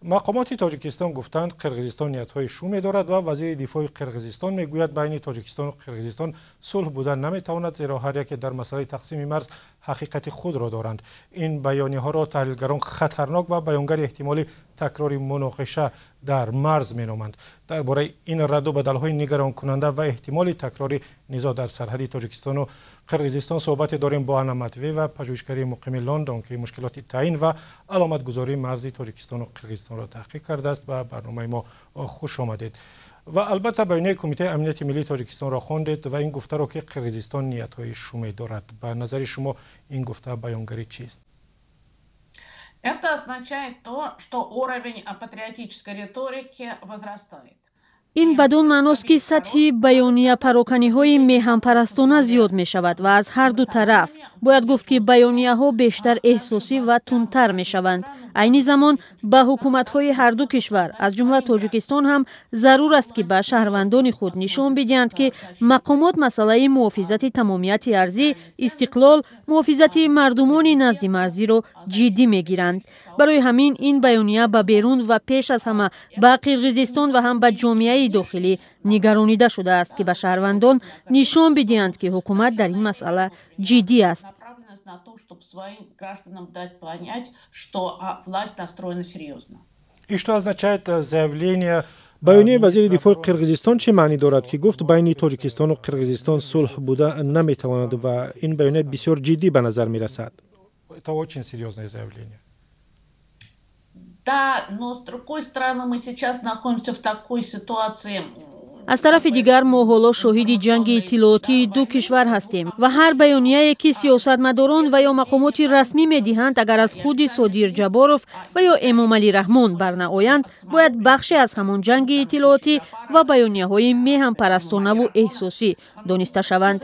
Мақомоти Тоҷикистон гуфтанд, Қирғизистон ниятҳои шуме дорад ва вазири дифои Қирғизистон мегӯяд, байни Тоҷикистону Қирғизистон сулҳ буда наметавонад, зеро ҳар яке дар масъалаи тақсими марз ҳақиқати худро доранд. Ин баёниҳоро таҳлилгарон хатарнок ва баёнгари эҳтимоли такрори муноқиша дар марз меноманд. Дар бораи ин радду бадалҳои нигаронкунанда ва эҳтимоли такрори низоъ дар сарҳади Тоҷикистону Қирғизистон суҳбате дорем бо Анна Матвеева, пажӯҳишгари муқими Лондон, ки мушкилоти таъин ва аломатгузории марзи Тоҷикистону Қирғизистонро таҳқиқ кардааст. Ба барномаи мо хуш омадед. Ва албатта, баёнияи Кумитаи амнияти миллии Тоҷикистонро хондед ва ин гуфтаро, ки Қирғизистон ниятҳои шуме дорад. Ба назари шумо, ин гуфта баёнгари чист? Это означает то, что уровень патриотической риторики возрастает. Ин бадон маъност, ки сатҳи баёнияпароканиҳои меҳанпарастона зиёд мешавад ва аз ҳар ду тараф. Бояд гуфт, ки баёнияҳо бештар эҳсосӣ ва тундтар мешаванд. Айни замон ба ҳукуматҳои ҳарду кишвар, аз ҷумла Тоҷикистон ҳам, зарур аст, ки ба шаҳрвандони худ нишон бидиҳанд, ки мақомот масъалаи муҳофизати тамомияти арзӣ, истиқлол, муҳофизати мардумони назди марзиро ҷиддӣ мегиранд. Барои ҳамин ин баёния ба берун ва пеш аз ҳама ба Қирғизистон ва ҳам ба ҷомеаи дохилӣ нигаронида шудааст, ки ба шаҳрвандон нишон бидиҳанд, ки ҳукумат дар ин масъала ҷиддӣ аст. На то, чтобы своим гражданам дать понять, что власть настроена серьезно. И что означает заявление? Баёнияи вазири дифои Қирғизистон чӣ маънӣ дорад, ки гуфт, байни Тоҷикистону Қирғизистон сулҳ буда наметавонад, ва ин баёния бисёр ҷиддӣ ба назар мерасад? Это очень серьезное заявление. Да, но с другой стороны, мы сейчас находимся в такой ситуации. Аз тарафи дигар, мо ҳоло шоҳиди ҷанги иттилоотии ду кишвар ҳастем ва ҳар баёнияе, ки сиёсатмадорон ва ё мақомоти расмӣ медиҳанд, агар аз худи Содир Ҷаборов ва ё Эмомалӣ Раҳмон барнаоянд, бояд бахше аз ҳамон ҷанги иттилоотӣ ва баёнияҳои меҳанпарастонаву эҳсосӣ дониста шаванд.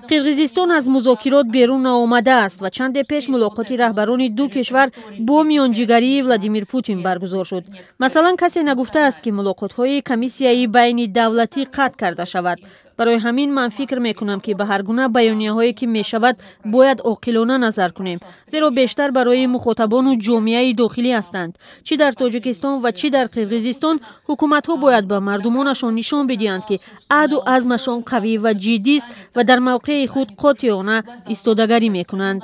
Қирғизистон аз музокирот берун наомадааст ва чанде пеш мулоқоти раҳбарони ду кишвар бо миёнҷигарии Владимир Путин баргузор шуд. Масалан, касе нагуфтааст, ки мулоқотҳои комиссияи байни давлатӣ қатъ карда шавад. Барои ҳамин ман фикр мекунам, ки ба ҳар гуна баёнияҳое, ки мешавад, бояд оқилона назар кунем, зеро бештар барои мухотабону ҷомеаи дохилӣ ҳастанд. Чӣ дар Тоҷикистон ва чӣ дар Қирғизистон ҳукуматҳо бояд ба мардумонашон нишон бидиҳанд, ки аҳду азмашон қавӣ ва ҷиддист ва дар мавқеи худ қотеона истодагарӣ мекунанд.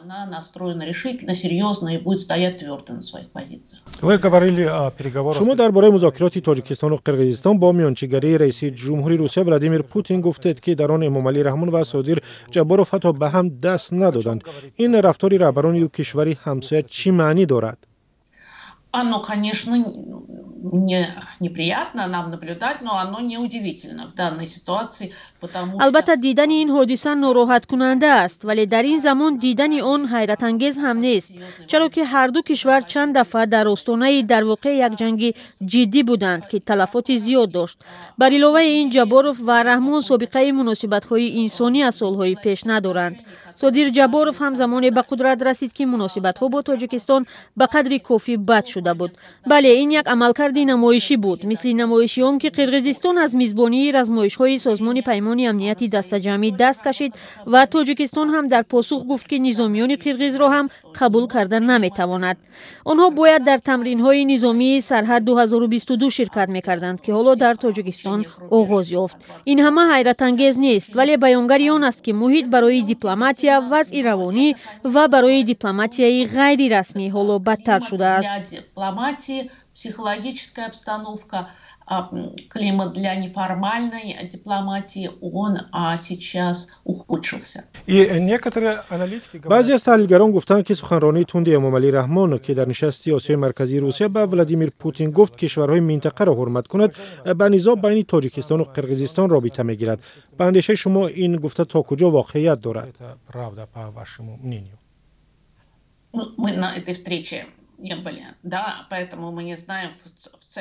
Она настроена решительно, серьезно и будет стоять твердо на своих позициях. Вы говорили о переговорах. Шумо дар бораи музокироти Тоҷикистону Қирғизистон бо миёнчигарии раиси ҷумҳури Русия Владимир Путин гуфтед, ки дар он Эмомалӣ Раҳмон ва Содир Ҷабборов ҳатто ба ҳам даст надоданд. Ин рафтори раҳбарони ду кишвари ҳамсоя чӣ маънӣ дорад? Оно, конечно, не, неприятно нам наблюдать, но оно не удивительно в данной ситуации, потому что. Албатта, дидани ин ҳодиса нороҳаткунанда аст, вале дар ин замон дидани он ҳайратангез ҳам нест, чаро ки ҳарду кишвар чанд дафъа дар остонаи дар воқеъ як ҷанги ҷиддӣ буданд, ки талафоти зиёд дошт. Бар иловаи ин, Ҷабборов ва Раҳмон собиқаи муносибатҳои инсонӣ аз солҳои пеш надоранд. Содир Ҷабборов ҳам замоне ба қудрат расид, ки муносибатҳо бо Тоҷикистон ба қадри кофӣ бад шуда буд. Бале, ин як амалкарди намоишӣ буд, мисли намоиши он, ки Қирғизистон аз мизбонии размоишҳои Созмони Паймони Амнияти Дастаҷамъӣ даст кашид ва Тоҷикистон ҳам дар посух гуфт, ки низомиёни қирғизро ҳам қабул карда наметавонад. Онҳо бояд дар тамринҳои низомии Сарҳад 2022 ширкат мекарданд, ки ҳоло дар Тоҷикистон оғоз ёфт. Ин ҳама ҳайратангез нест, вале баёнгари он аст, ки муҳит барои дипломатия, вазъи равонӣ ва барои дипломатияи ғайрирасмӣ ҳоло бадтар шудааст. Психологическая обстановка, климат для неформальной дипломатии, он сейчас ухудшился. И некоторые аналитики. Баъзе аз таҳлилгарон гуфтанд, ки суханронии тунди Эмомалӣ Раҳмон, ки дар нишасти Осиёи Марказии Русия ба Владимир Путин гуфт, кишварҳои минтақаро ҳурмат кунад, ба низоъ байни Тоҷикистону Қирғизистон робита мегирад. Ба андешаи шумо, ин гуфта то куҷо воқеият дорад? Правда, по вашему мнению? Мы на этой встрече не были, да, поэтому мы не знаем в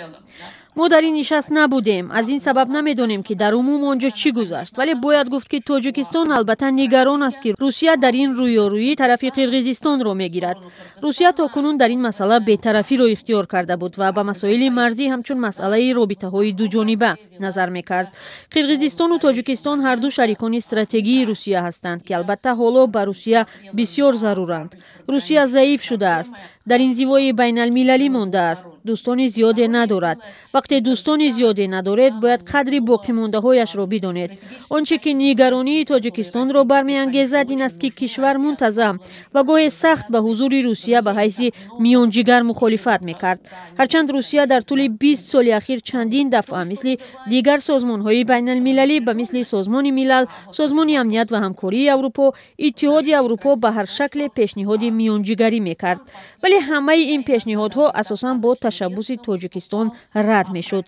Мо дар ин нишаст набудем, аз ин сабаб намедонем, ки дар умум он ҷо чӣ гузашт, вале бояд гуфт, ки Тоҷикистон албатта нигарон аст, ки Русия дар ин рӯёрӯӣ тарафи Қирғизистонро мегирад. Русия то кунун дар ин масъала бетарафиро ихтиёр карда буд ва ба масоили марзӣ ҳамчун масъалаи робитаҳои дуҷониба назар мекард. Қирғизистону Тоҷикистон ҳарду шарикони стратегии Русия ҳастанд, ки албатта ҳоло ба Русия бисёр заруранд. Русия заиф шудааст, дар инзивои байналмилалӣ мондааст, дӯстони зиёде надорад. Вақте дӯстони зиёде надоред, бояд қадри боқимондаҳояшро бидонед. Он чӣ ки нигаронии Тоҷикистонро бармеангезад, ин аст, ки кишвар мунтазам ва гоҳе сахт ба ҳузури Русия ба ҳайси миёнҷигар мухолифат мекард. Ҳарчанд Русия дар тӯли 20 соли ахир чандин дафъа мисли дигар созмонҳои байналмилалӣ, ба мисли Созмони Милал, Созмони Амният ва Ҳамкории Аврупо, Иттиҳоди Аврупо, ба ҳар шакле пешниҳоди миёнҷигарӣ мекард, вале ҳамаи ин пешниҳодҳо асосан бо ташаббуси Тоҷикистон рад мешуд.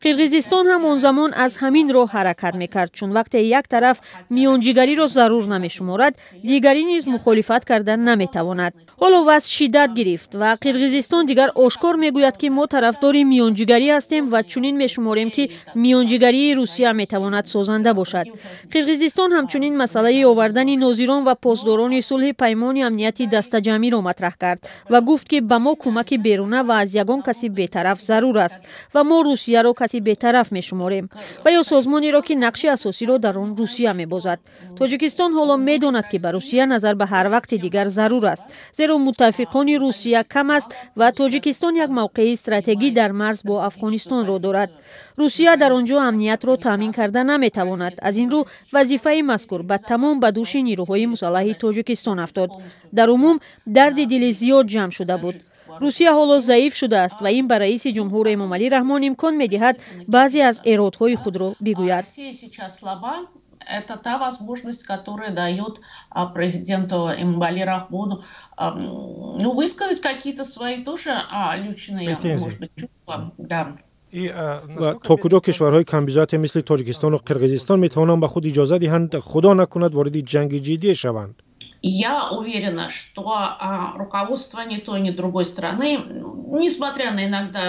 Қирғизистон ҳам он замон аз ҳамин роҳ ҳаракат мекард, чун вақте як тараф миёнҷигариро зарур намешуморад, дигарӣ низ мухолифат карда наметавонад. Ҳоло вазъ шиддат гирифт ва Қирғизистон дигар ошкор мегӯяд, ки мо тарафдори миёнҷигарӣ ҳастем ва чунин мешуморем, ки миёнҷигарии Русия метавонад созанда бошад. Қирғизистон ҳамчунин масъалаи овардани нозирон ва посдорони сулҳи Паймони Амнияти Дастаҷамъиро матраҳ кард ва гуфт, ки ба мо кӯмаки беруна ва аз ягон каси бетараф зарур аст ва мо Русияро каси бетараф мешуморем ва ё созмонеро, ки нақши асосиро дар он Русия мебозад. Тоҷикистон ҳоло медонад, ки ба Русия назар ба ҳар вақти дигар зарур аст, зеро муттафиқони Русия кам аст ва Тоҷикистон як мавқеи стратегӣ дар марз бо Афғонистонро дорад. Русия дар он ҷо амниятро таъмин карда наметавонад. Аз ин рӯ вазифаи мазкур ба тамом ба дӯши нирӯҳои мусаллаҳи Тоҷикистон афтод. Дар умум дарди дили зиёд ҷамъ шуда буд. Русия ҳоло заиф шудааст ва ин ба раиси ҷумҳур Эмомалӣ Раҳмон имкон медиҳад баъзе аз эродҳои худро бигӯяд. Это та возможность, которая дает президенту Эмомали Рахмону, ну, высказать какие-то свои тоже личные, может быть, чувства. Да. Ва то куҷо кишварҳои камбизоате мисли Тоҷикистону Қирғизистон метавонанд ба худ иҷоза диҳанд, худо накунад, вориди ҷанги ҷиддие шаванд? Я уверена, что руководство ни той, ни другой страны, несмотря на иногда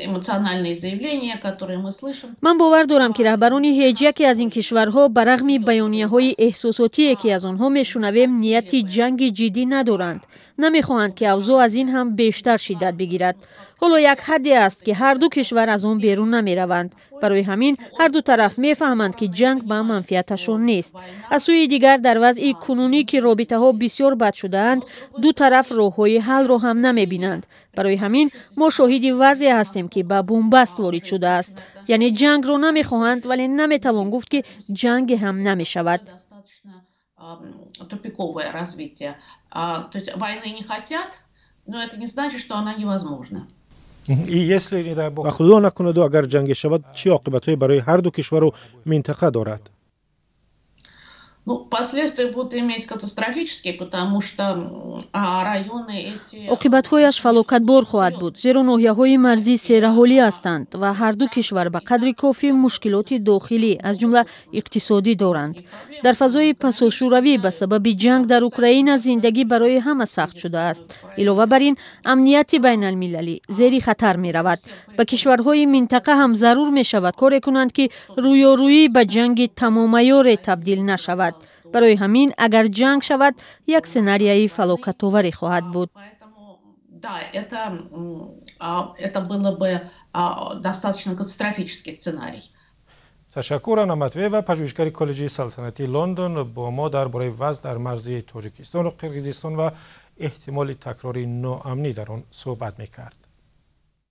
эмоциональные заявления, которые мы слышим. Ман бовар дорам, ки раҳбарони ҳеҷ яке аз ин кишварҳо, ба рағми баёнияҳои эҳсосотие, ки аз онҳо мешунавем, нияти ҷанги ҷиддӣ надоранд. Намехоҳанд, ки авзоъ аз ин ҳам бештар шиддат бигирад. Ҳоло як ҳадде аст, ки ҳарду кишвар аз он берун намераванд. Барои ҳамин ҳарду тараф мефаҳманд, ки ҷанг ба манфиаташон нест. Аз сӯи дигар, дар вазъи кунунӣ, ки робитаҳо бисёр бад шудаанд, ду тараф роҳҳои ҳаллро ҳам намебинанд. Барои ҳамин мо шоҳиди вазъе ҳастем, ки ба бунбаст ворид шудааст, яъне ҷангро намехоҳанд, вале наметавон гуфт, ки ҷанге ҳам намешавад. Тупиковое развитие. То есть войны не хотят, но это не значит, что она невозможна. Ва худо накунаду агар ҷанге шавад, чӣ оқибатҳое барои ҳарду кишвару минтақа дорад? Ну, последствия будут иметь катастрофические, потому что районы эти. Оқибатҳояш фалокатбор хоҳад буд, зеро ноҳияҳои марзӣ сераҳолӣ ҳастанд ва ҳарду кишвар ба қадри кофӣ мушкилоти дохилӣ, аз ҷумла иқтисодӣ, доранд. Дар фазои пасошӯравӣ ба сабаби ҷанг дар Украина зиндагӣ барои ҳама сахт шудааст. Илова бар ин, амнияти байналмилалӣ зери хатар меравад. Ба кишварҳои минтақа ҳам зарур мешавад коре кунанд, ки рӯёрӯӣ ба ҷанги тамомаёре табдил нашавад. Барои ҳамин агар ҷанг шавад, як сценарияи фалокатоваре хоҳад буд. Да, это было бы достаточно катастрофический сценарий. Ташаккур. Анна Матвеева, пажӯҳишгари Коллеҷи Салтанатии Лондон, бо мо дар бораи вазъ дар марзи Тоҷикистону Қирғизистон ва эҳтимоли такрори ноамнӣ дар он суҳбат мекард.